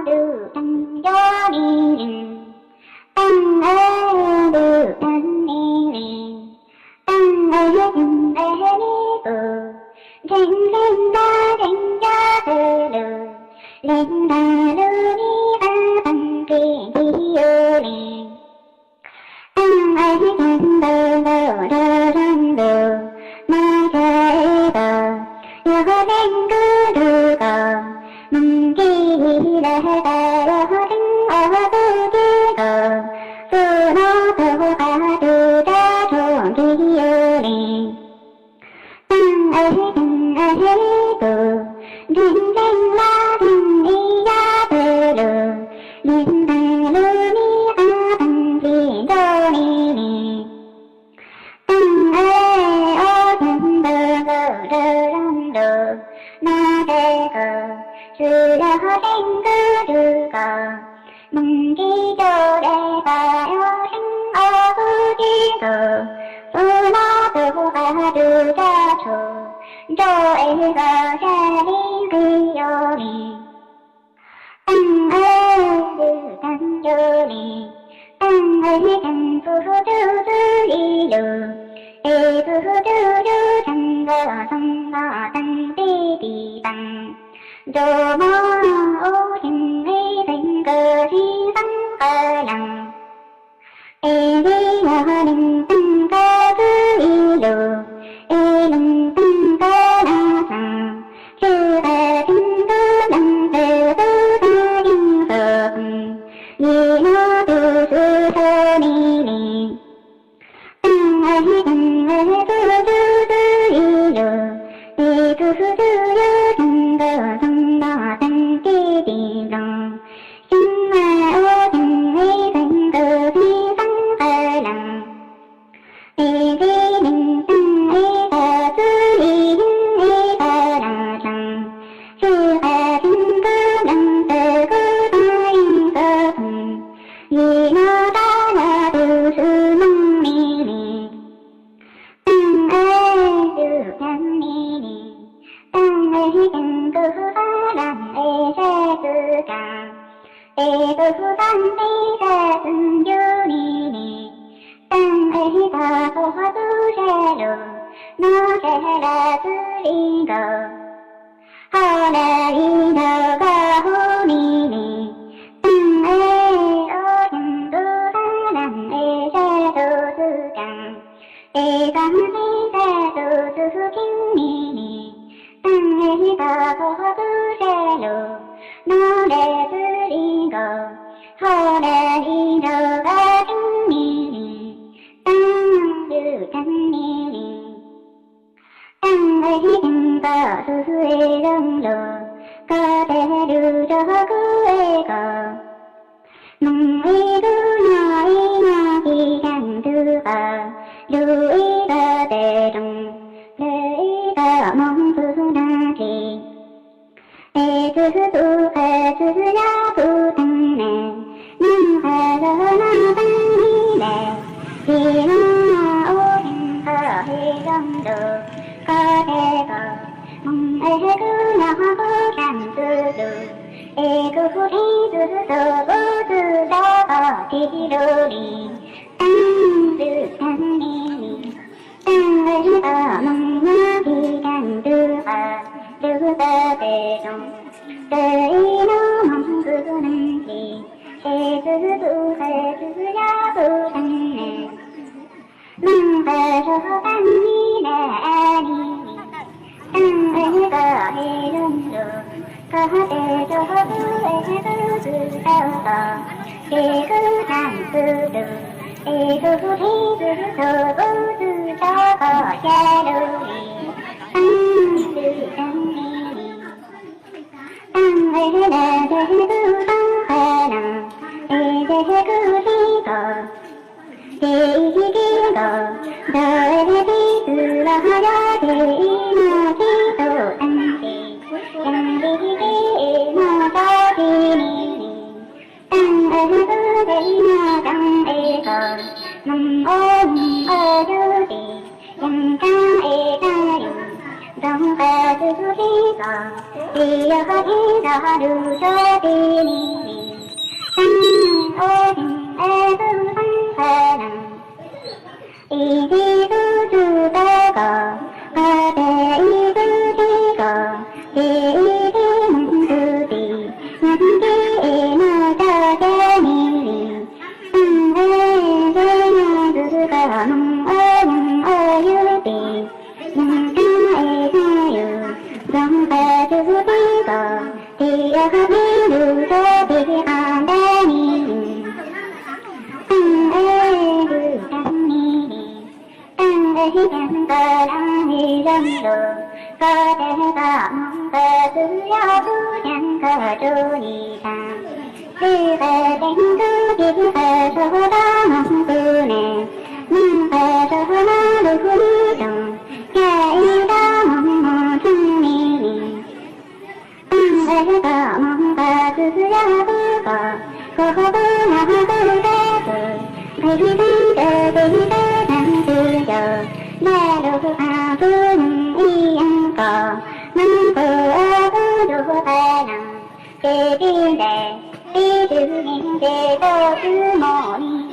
tus teeg nco mi li, teeg ntws teeg mi li, teeg es teeg es li tus, ntseeg ntseeg ntag ntseeg ntag pw lug, ntseeg ntag lug li qab teeg qis nti yuv li. Teeg es teeg ntws ntws nrog zog lug, no ces es koj yog leej kub rug koj, moog kib lawm tas yog teeb os kub tib koj, txug no tug qab tug rab rhuv nti yuv li. Teeg es teeg es kub, ntseeg ntseeg lab teeg ib yam pw lug, ntseeg ntag lug li qab teeg qis nrog mi li. Teeg es ob teeg ntws ntws nrog zog lug, no ces koj txug yog leej kub rug koj, moog kib coj dej tas yog teeb os kub tib koj, txug no tug qab tug rab rhuv nrog es koj sab li nqis yuv li. Teeg es ntws teeg yuv li, teeg es teeg txug tug txwv li lug, es tug tug yuv teeg koj txog no teeg tib tis teeg, nrug mob ub teeg es teeg koj tib teeb qab leeg. Es tib yog leej teeg koj txwv li lug, es leej teeg koj na txog, tsis qab teeg kub leeg tes kub tag yeej txom, yim no tus xwb txog mi li. Teeg es teeg es tug tug txwv li lug, es tug tug yuv teeg koj txog no teeg tib tis nploog, xyoob mas ub teeg es teeg koj tib teeb qab leeg. Es tib leej teeg es koj txwv li yeeb es koj na txog, tsis qab teeg kub leeg tes kub tag yeej txom, yim no tab yog tus xwb moog mi li. Teeg es ntws teeg mi li, teeg es teeg kub qab leeg es sab txwv kaas, es kub qab leeg sab txwv ncu mi li. Teeg es tag koj tub sab lug, no sab lug txwv li nkaus, hab lug li nraug koj hu mi li. Teeg es ob teeg kub qab leeg es sab txwv kaas, es koj tub sab txwv kheev mi li. Teeg es tag koj tub sab lug, no sab txwv li nkaus, hab lug li nraug koj kheev mi li. Teeg ntws teeg mi li. Teeg es teeg koj txwv zoo lug, koj tes lug rua kub es koj, moog es kub nyob es nyob tib kaag tug qab, lug es koj tes roog, lug es koj moog txug nag kis, es txug tug qab txug yam tug teeg ne, moog qab zog no teeg li le, tib no ub teeg koj es zoo lug, koj tes koj, moog es kub nyob kub kaag txug lug, es kub tib txug txug kub txug rov koj tib lug li. Teeg ntws teeg mi li, teeg es koj moog nyob tib kaag tug qab, lug koj tes roog, tes es no moog txug nag kis, es txug tug qab txug yam tug teeg ne, moog qab zog teeg li le li, teeg es koj es zoo lug, koj tes rua kub es kub txug rau koj, es kub taag txug lug, es kub tib txug txug kub txug rov koj xya lug li. Teeg ntws teeg mi li, teeg es le tes kub tau qab leeg, es tes kub tib koj, tes ib tib koj, ntawm es tib txug los yog tes ib no tib tug teeg tes, teeg ib tib es no rov tib mi li. Teeg es kub tes ib no teeg es koj, moog ub moog ub yug tes, yeej kaag es kaag yug, ntxoog qab txug tib koj, Tis yog qhov teb tog lug tso tis ni li, tag ua tseem es tub tub qhov leej. Tis tib tub tub koj, qhov teb ib tub teb koj, tis ib teb moog tug tis, nag kib es noj coj cab ni li. Tag es teb nag tug koj moog ua moog ua yug tis, moog kab es kab yug, zoo qhov tug teb koj, tis yog qhov teb lug tso tis qhov ntawd ni li. Tag es tug tag ni li. Tag es caag koj laam li zoo lug, koj teb koj moog koj tug yog tub caag koj tub li tag. Txij qhov teb tub tis qhov tug tub moog tug ne, moog qhov tug moog lug lug toog, koj ib tug moog moog txeeg ni li. Tag es koj moog koj tug yog tub koj, koj qhov tub moog tug teb koj, nqe tib teb koj teb teb tag tug yog, naj lug qhov tub moog ib yaam koj, moog koj ua tub lug qhov leej, ces tib ntes tib tug neeg ces koj tub moog li.